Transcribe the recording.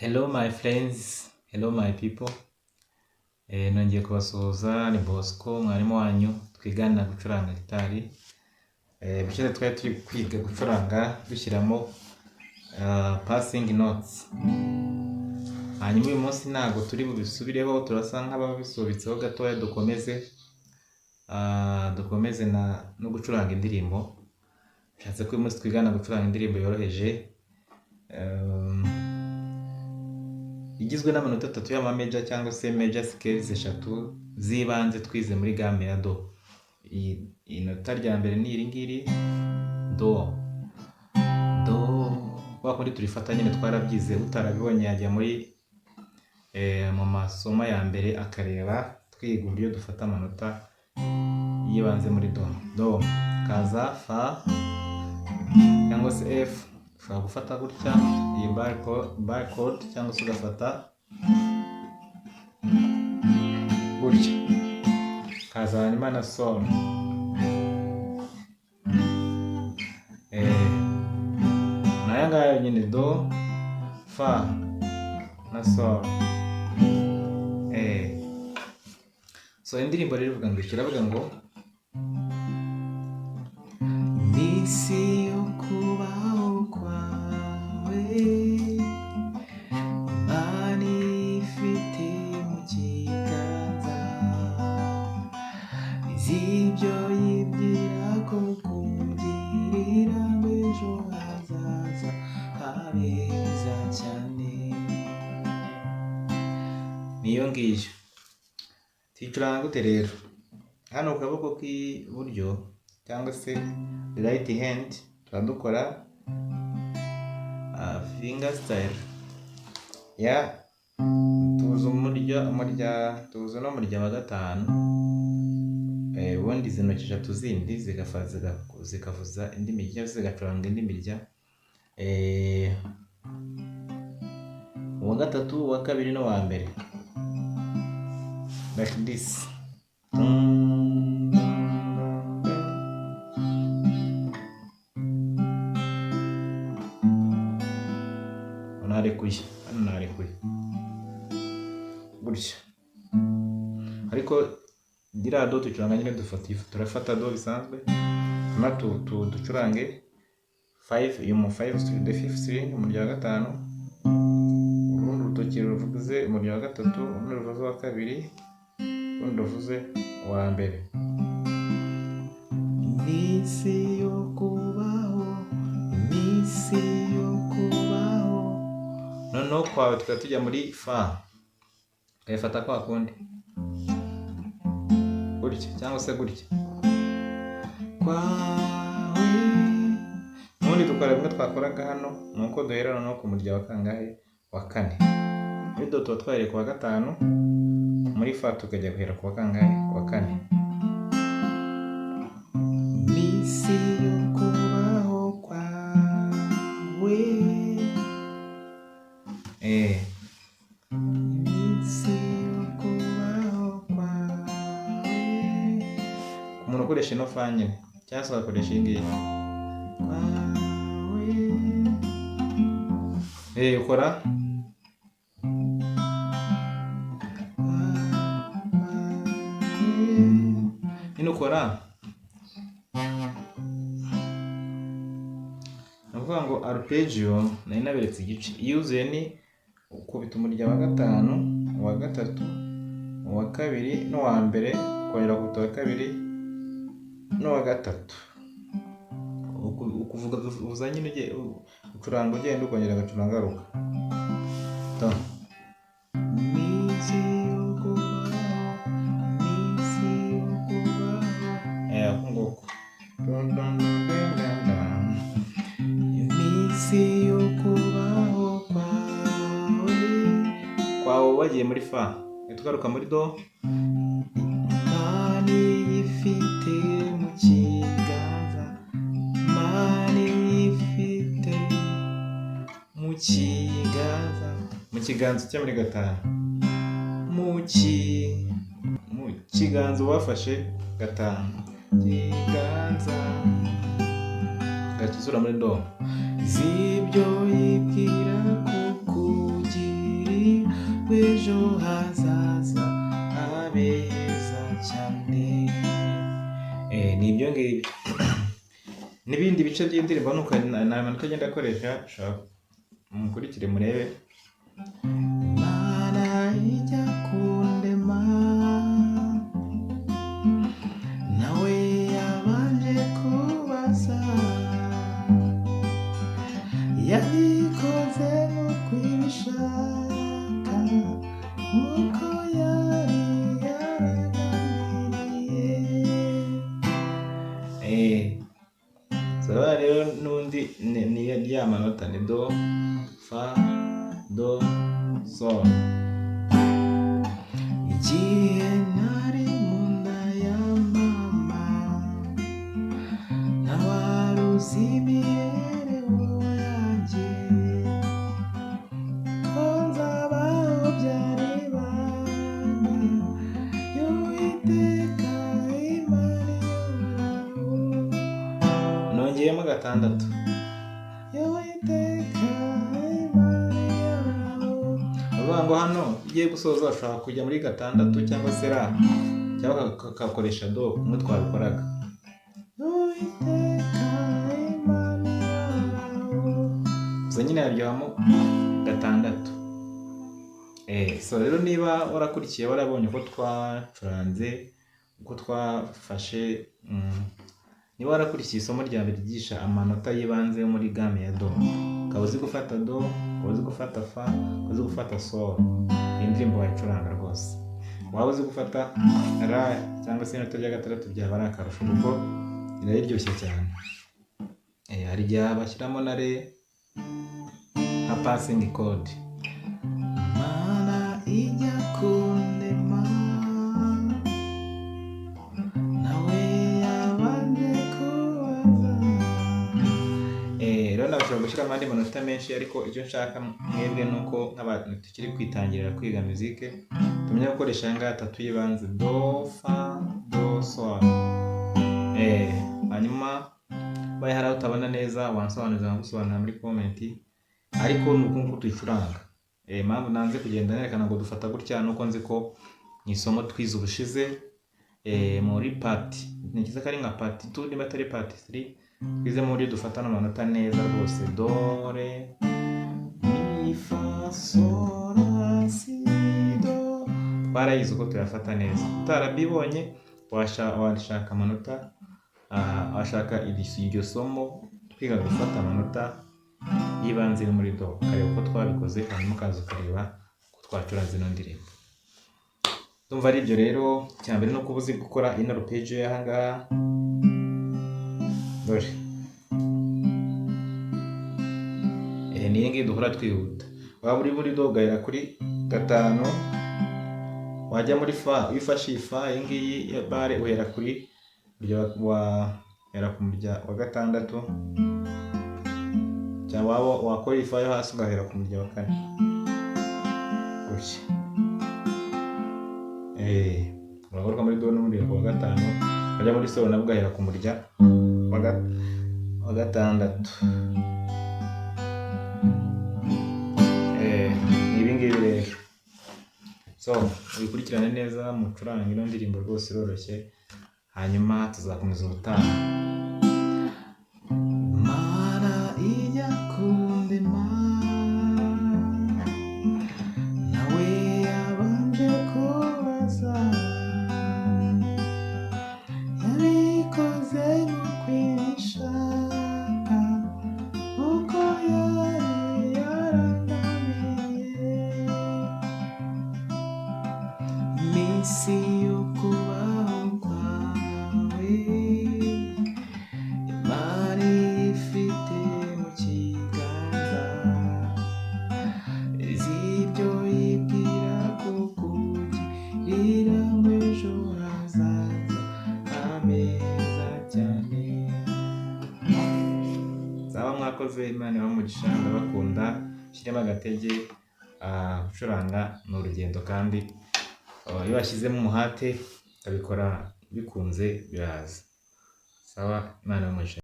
Hello my friends, hello my people. Nongeye kubasuhuza, ni Bosco, mwarimu wanyu twigana gucuranga gitari. Ubushize twari turi kwiga gucuranga dushyiramo passing notes. Hanyuma uyu munsi ntabwo turi bubisubireho, turasa nk'ababisubitseho gatoya, dukomeze no gucuranga indirimbo. Nshatse ko uyu munsi twigana gucuranga indirimbo yoroheje, igizwe n'amanota atatu y'ama major cyangwa se major scales eshatu z'ibanze twize muri gamme ya do. Inota rya mbere ni iri ngiri, do. Do kwa kundi turifata nyine twarabyize, utarabibonye yajya muri mu masomo ya mbere akareba twiga uburyo dufata amanota y'ibanze muri do. Do kaza fa cyangwa se F, ushobora gufata gutya iyi bar chord cyangwa se ugafata gutya, kaza hanyuma na sol. N'aya ngaya nyine, do, fa na sol. So indirimbo rero ivuga ngo iki? Iravuga ngo iminsi yo kubaho kwawe Imana ifite mu kiganza, izi ibyo yibwira ko kugirira ngo ejo hazaza habe heza cyane. Niyo ngiyo. Tuyicuranga gute rero? Hano ku kaboko k'iburyo cyangwa se right hand turadukora finger style ya tuzi umurya, tuzi n'umurya wa gatanu. Ubundi izi ntoki eshatu zindi zikavuza indi mirya cyangwa se zigacuranga indi mirya, uwa gatatu, uwa kabiri n'uwa mbere, like this. Dun, dun, dun, dun. Narekuye hano, narekuye gutya, ariko iriya do ducuranga nyine dufata, turafata do bisanzwe, hanyuma ducurange 5, uyu mu 5, the fifth string, umurya wa gatanu, urundi rutoki ruvuze umurya wa gatatu, urundi ruvuze uwa kabiri, urundi ruvuze uwa mbere. Iminsi yo kubaho, iminsi yo kubaho. Noneho kwawe tukaba tujya muri fa, tukayifata kwa kundi gutya cyangwa se gutya kwawe. Ubundi dukora bimwe twakoraga hano, ni uko duhera noneho ku murya wa kangahe? Wa kane. Muri do tuba twahereye ku wa gatanu, muri fa tukajya guhera ku wa kangahe? Wa kane. Iminsi yo kubaho kwawe, iminsi yo kubaho kwawe. Ku muntu ukoresha ino fa nyine cyangwa se ugakoresha iyi ngiyi kwawe, ukora nyine, ukora, ni ukuvuga ngo arpeggio nari naberetse igice yuzuye ni ukubita umurya wa gatanu, uwa gatatu, uwa kabiri n'uwa mbere, ukongera gukubita uwa kabiri n'uwa gatatu. Ukuvuga uvuza nyine ugiye ucuranga, ugenda ukongera ugacuranga ugaruka. Iminsi yo kubaho, iminsi yo kubaho, uku nguku. Dun, dun, dun, dun, dun, dun. Iminsi yo kubaho kwawe, kwawe wagiye muri fa, tugaruka muri do. Imana ifite mu kiganza, Imana ifite mu kiganza, mu kiganza cyo muri gatanu, mu kiganza wafashe gatanu, kiganza gahita usubira muri do. Z'ibyo yibwira kukugirira. Ibyo ngibyo n'ibindi bice by'indirimbo nuko ni amanota agenda akoresha. Ushobora mukurikire murebe. Imana ijya kundema, nawe yabanje kubaza, yabikoze nk'uko ibishaka, nk'uko yari yaragambiriye. Turabona rero n'undi ni ya manota ni do, fa, do, sol. Igihe nari mu nda ya mama, ntawari uzi imibereho yanjye, ko nzabaho byari ibanga y'Uwiteka Imana ihoraho. Nongeyemo gatandatu. Y'Uwiteka Imana ihoraho. Bavuga ngo hano ugiye gusoza ushobora kujya muri gatandatu cyangwa se ra, cyangwa ugakoresha do nk'uko twabikoraga. Uwiteka Imana ihoraho. Gusa nyine yaryohamo gatandatu. So rero niba warakurikiye, warabonye uko twacuranze, uko twafashe, niba warakurikiye isomo rya mbere ryigisha amanota y'ibanze yo muri gamme ya do, ukaba uzi gufata do, ukaba uzi gufata fa, ukaba uzi gufata sol, iyi ndirimbo wayicuranga rwose. Waba uzi gufata ra cyangwa se inota rya gatandatu byaba ari akarusho, kuko iraryoshye cyane. Hari igihe bashyiramo na re nka passing chord. Mana ijya kundema, nawe yabanje kubaza. Rero nashobora gushyiramo andi manota menshi, ariko icyo nshaka mwebwe ni uko nk'abantu tukiri kwitangirira kwiga muzike tumenya gukoresha aya ngaya atatu y'ibanze: do, fa, do, sol. Hanyuma ubaye hari aho utabona neza wansobanuza nkagusobanurira muri comment, ariko ni uku nguku tuyicuranga. Impamvu nanze kugenda nerekana ngo dufata gutya nuko nzi ko mu isomo twize ubushize, muri part, ntekereza ko ari nka part 2 niba atari part 3, twizemo uburyo dufata amanota neza rwose: do, re, mi, fa, sol, la, si, do. Twarayize uko tuyafata neza. Utarabibonye washaka amanota, washaka iryo somo twiga gufata amanota y'ibanze yo muri do, ukareba uko twabikoze, hanyuma ukaza ukareba uko twacuranze ino ndirimbo. Ndumva ari ibyo rero. Icya mbere ni uko uba uzi gukora ino arpeggio y'aha ngaha. Dore ni iyi ngiyi dukora twihuta. Waba uri muri do ugahera kuri gatanu, wajya muri fa, iyo ufashe iyi fa, iyi ngiyi ya barre, uhera kuri wahera ku murya wa gatandatu, cyangwa waba wakora iyi fa yo hasi ugahera ku murya wa kane gutya. Uragaruka muri do n'ubundi ku wa gatanu, wajya muri sol nabwo ugahera ku murya wa gatandatu. Ni ibi ngibi rero. So ubikurikirane neza, mucurange ino ndirimbo rwose iroroshye, hanyuma tuzakomeza ubutaha. Mana ijya kundema, nawe yabanje kubaza, yabikoze nk'uko ibishaka, uko yari yarangamiye. Iminsi yo kubaho kwawe Imana ifite mu kiganza, izi ibyo yibwira kukugirira ngo ejo hazaza hameza cyane. Zaba mwakoze, Imana ibahe umugisha, ndabakunda. Shyiremo agatege, gucuranga ni urugendo kandi iyo washyizemo umuhate ukabikora bikunze biraza. Sawa, Imana ibahe umugisha.